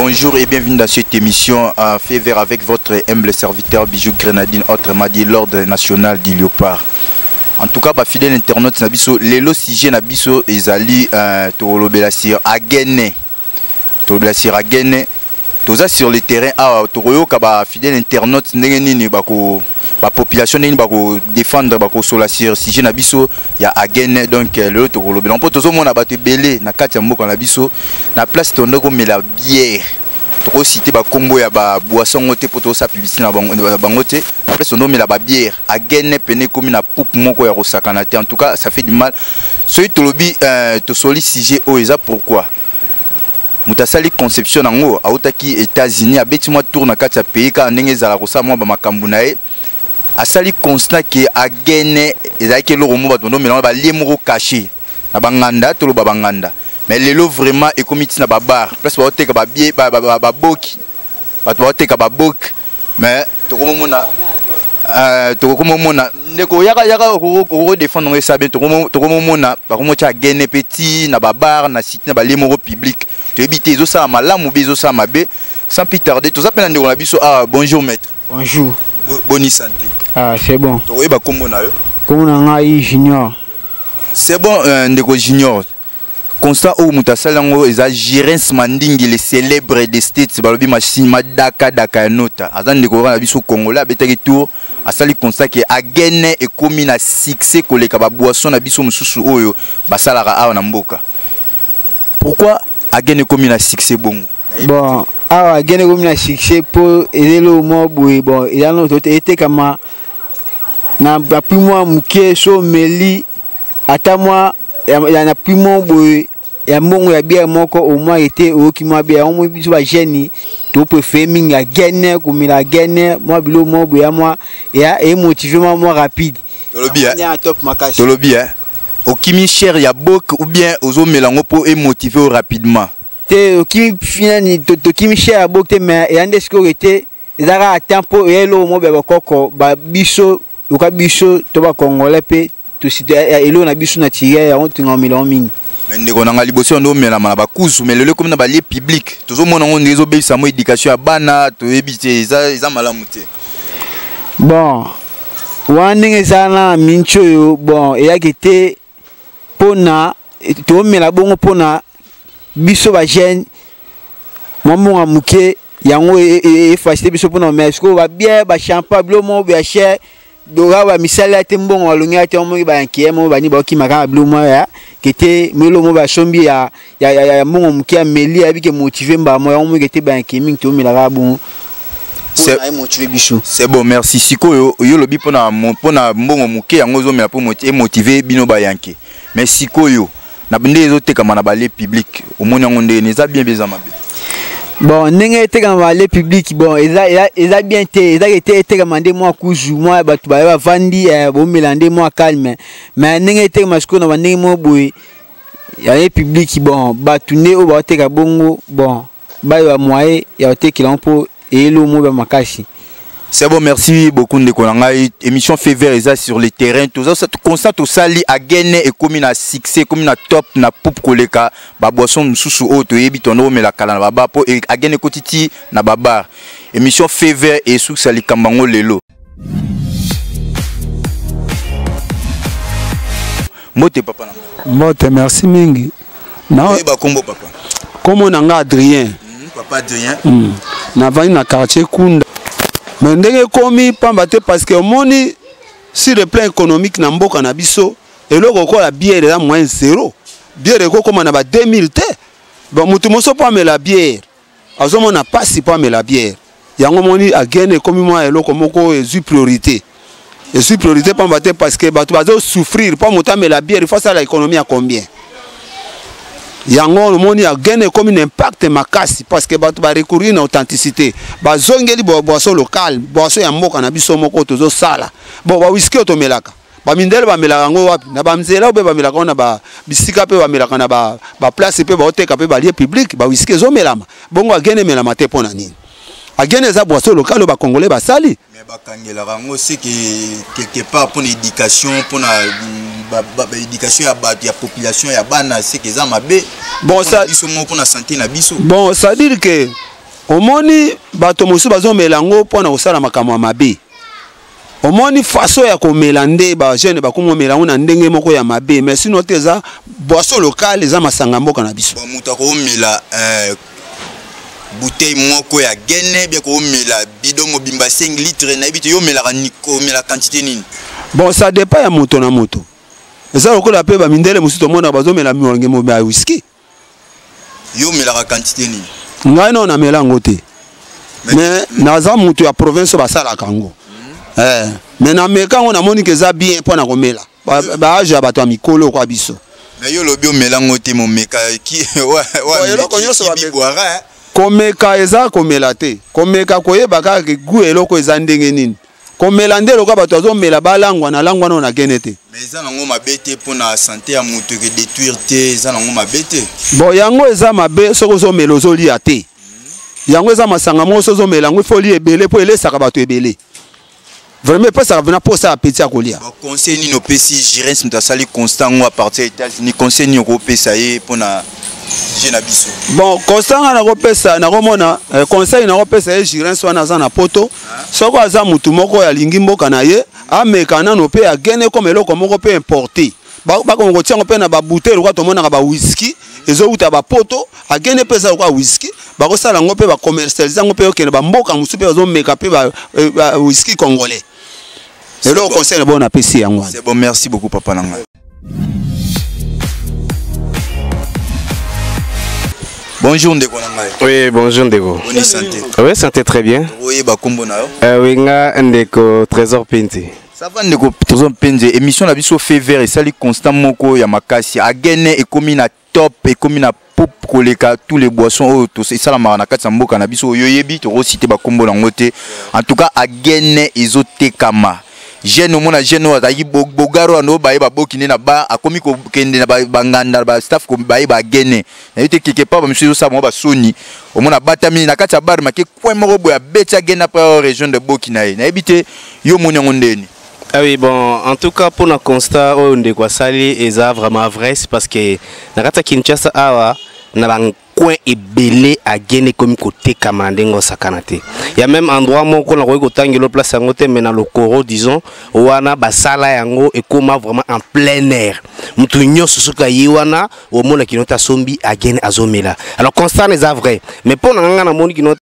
Bonjour et bienvenue dans cette émission à Fait vert avec votre humble serviteur Bijou Grenadine, autrement dit l'ordre national du Léopard. En tout cas, bah, fidèle internaute, na biso, lelo sujet na biso ezali euh, tolobela sur Agene. Tolobela sur Agene. Toza sur le terrain awa tokoyoka ba fidèle internaute ndenge nini bako ba population ndenge nini bako défendre bakosola sur sujet na biso ya Agene. Donc euh, lelo tokolobela mpo tozomona bato ebele na kati ya mboka na biso na place tonde komela bière tokosite bakombo ya baboisson yango te mpo tokosala publicité na bango te na place tonde omela babière agene pene ekomi na poupe moko ya kosakana te. En tout cas, ça fait du mal. Soki tolobi euh, tosoli sujet oyo eza pourquoi moto asali conception yango autaki États-Unis, abeti mwa tour na kati ya pays kaka ndenge ezala kosala mwa bamakambo na ye, asali constat ke agene ezalaki eloko mo bato bandomela ngo balie moko caché na banganda, toloba banganda. Mais lelo vraiment ekomi ntina babar place baoteka babie baboki, bato baoteka baboki. Mais tokomomona euh, tokomomona ndeko yaka yaka okodefendre yango esa bien. Tokomomona bakomotya agene mpe ti na babar na site na balie moko public. Toyebi te ezosala malamu be ezosala mabe. Sans plus tarder, toza mpe na ndeko na biso awa. Bonjour maître. Bonjour. Boni santé? Ah, c'est bon. Tokoyeba nkombo na yo? Kombo na ngai Junior. C'est bon, euh, ndeko Junior, constat oyo moto asali yango eza Girens Mandingi, le célèbre des States. Balobi machine madakadaka ya nota aza ndeko kaka na biso congolais, abetaki tour, asali constat ke agene ekomi na succès koleka baboisson na biso mosusu oyo basalaka awa na mboka. Pourquoi agene ekomi na succès bongo? Bon, awa agene ekomi na succès mpo eza eloko moko boye. Bon, eza no etekama na baprix mwa moke. So omeli ata mwa ya na prix moko boye ya mbongo ya bière moko, au moins ete oyoki mwa bière yango. Biso bajeune topréféré mingi agene, komela agene mwa biloko moko boye ya mwa ya emotive mwa mwa rapide. Tolobi ya top makasi. Tolobi okimi cher ya bok ou bien ozomela yango mpo emotive o rapidement? Te, okimi finani, tokimi cher ya bok te, mais eya nde sikoyo ete eza kaka temps mpo eya eloko moko ya bakoko babiso loka biso to bacongolais mpe eloko na biso na tire yango tinga omela yango mingi. Mais ndeko na nga, liboso yango omelama na bakuzu, mais lelo ekomi na balie public. Tozomona yango ndenge ezobebisa mo éducation ya bana. Toyebi te, eza malamu te. Bon, wana ndenge eza na minci oyo, bon, eyaki te mpona tomela bongo mpona biso bajeune mwa mbongo ya moke yango efacilité biso mpona omela. Sikoyo babière, bachampagne, biloko moko ya cher doka bamisala ya te, mbongo balongi ya te. Omoki bayankie moko bani baokima kaka biloko moko ya kete melo moko basombi ya mbongo moke, ya meli, ayebi ke motive mbala moko yango moki te. Bayankie mingi tomela kaka bongo. Motive biso. C'est bon, merci. Sikoyo yo olobi mpona mbongo moke yango ozomela mpo emotive bino bayanke. Mais sikoyo na nde ezotekama na balie public, omoni yango ndenge eza bien mpe eza mabe? Bon, ndenge etekama balie public, bon, eza bien te. Ezaki te etekama nde mwa kuzu mwa bato baya bavandi bomela nde mwa calme. Mais ndenge etekama sikoyo na bandenge moko boye ya public, bon, bato nde oyo baoteka bongo, bon, bayeba moyen ya kotekela yango mpo eyelo moko ya makasi. C'est bon, merci beaucoup ndeko na ngai. Émission Fait vert eza sur le terrain. Toza constat tosali, agene ekomi na succès, ekomi na top na poupe koleka ba boisson mosusu oyo toyebi tondo omela kala na baba po agene ekoti ti na babar. Émission Fait vert esukisa likambo yango lelo. Mbote papa na ngai. Mbote, merci mingi. Na oyeba kombo papa? Kombo na nga Adrien. Papa Adrien. Navandi na quartier Kunda. Mais ndenge ekomi pamba te, parce que omoni sur le plan économique na mboka na biso, eloko okola bière eza moyen zéro. Bière ekokóma na ba 2000 te. Bon, motu moso mpo amela bière azomona mpasi mpo amela bière yango. Omoni agene ekomi mwa eloko moko ezwi priorité, ezwi priorité pamba te, parce que bato bazosouffrir. Mpo moto amela bière, il faut asala économie ya combien? Yango omoni agene ekomi na impact makasi, parce que bato barecourir na authenticité, bazongeli boisson locale, boisson ya mboka na biso moko tozosala. Bon, bawiski oyo tomelaka, bamindele bamelaka yango wapi? Na banzela mpe bamelaka yango na bisika mpe bamelaka na baplace mpe baoteka mpe balie public. Bawiski ezomelama bongo, agene emelama te mpo na nini? Agene eza boisson locale oyo bacongolais basali. Mais bakangelaka yango, c'est que quelque part mpona éducation, mpona baéducation ya bato, ya population, ya bana, c'est que eza mabe. Bon, ça biso moko mpona santé na biso. Bon, ça dire que Omoni bato mosusu bazomela yango mpo na kosala makambo ya mabe. Omoni façon ya komela nde ba jeune bakomi komela yango na ndenge moko ya mabe, mais sinon te eza boisson locale, eza masanga mboka na biso. Bon, moto akomela bouteille moko ya gene bien komela bidon mobimba 5 litres, nayebi te yo omelaka omela quantité nini? Bon, ça dépend ya moto na moto. Eza lokola mpe bamindele mosusu tomonaka bazomela miwange mobimba ya whisky. Yo omelaka quantité nini? Ngai nao namela yango te, mais naza moto ya province oyo basalaka yango. Mais nameka yango, namoni ke eza bien mpo na komela baage ya bato ya mikolo kwa biso. Mais yo olobi omela yango te, momeka eloko nyonso komeka eza komela te. Komeka koyeba kaka gu eloko eza ndenge nini. Komela nde lokola bato azomela balangwa na langwa nao na gene te. Mais eza nango mabe te mpona santé ya moto, eke détruire te, eza nango mabe te. Bon, yango eza mabe soki ozomela ozolia te. Yango eza masanga moko soki ozomela yango ifo olia ebele mpo elesaka bato ebele. Vraiment epesaka vraiment mposa appétit ya kolia. Bon, conseil nini opesi Girens, moto asali constat ngo à partir ya États-Unis, conseil nini okopesa ye mpona sujet na biso? Bon, constat nga nakopesa, nakomona conseil nakopesa ye Girens wana aza na poto, soki aza motu moko oyo alingi mboka na ye, ameka nano mpe agene comme eloko moko mpe importe, bakoma kotia yango mpe na babouteille lokola tomonaka bawhisky ezowuta bapoto. Agene mpe eza lokola whisky, bakosala yango mpe bacommercialise yango mpe okende bamboka mosusu mpe bazomeka mpe whisky congolais. Eloko conseil na bongo napesi yango wana. C'est bon, merci beaucoup papa na ngai. Bonjour ndeko na ngai. Oui, bonjour ndeko. Bonne santé. Oui, santé très bien. Oyeba kombo na yo? Oui, nga ndeko Trésor Pinti. Ça va ndeko Trésor Pinti, émission na biso fait vert esali constant moko ya makasi. Agene ekomi na top, ekomi na pop koleka tous les boissons oyo esalamaka na kati ya mboka na biso. Oyo oyebi, tokosite bakombo nango te. En tout cas agene ezotekama. Jeune omona jeune oyo azalaki bogaro wana oyo baye baboki nde na ba akomi kokende na banganda ba staff baye bagene nayebi te quelque part bamisusu ezosala bango basoni. Omona batami na kati ya bar make coin moko boye abeti agene après région de boki na ye, nayebi te yo omoni yango ndeni. Ah oui, bon, en tout cas, pour le constat, oyo ndeko asali eza vraiment vrai, c'est parce que na kati ya Kinshasa awa na ba coin ebele agene ekomi kotekama na ndenge osakana te. Ya même endroit moko nakoki kotangela place yango te, mais na lokoro disons wana basala yango ekoma vraiment en plein air. Mutu nyonso soki aye wana omona kino te asombi agene azomela. Alors constat eza vrai, mais mpo na nga namoni kino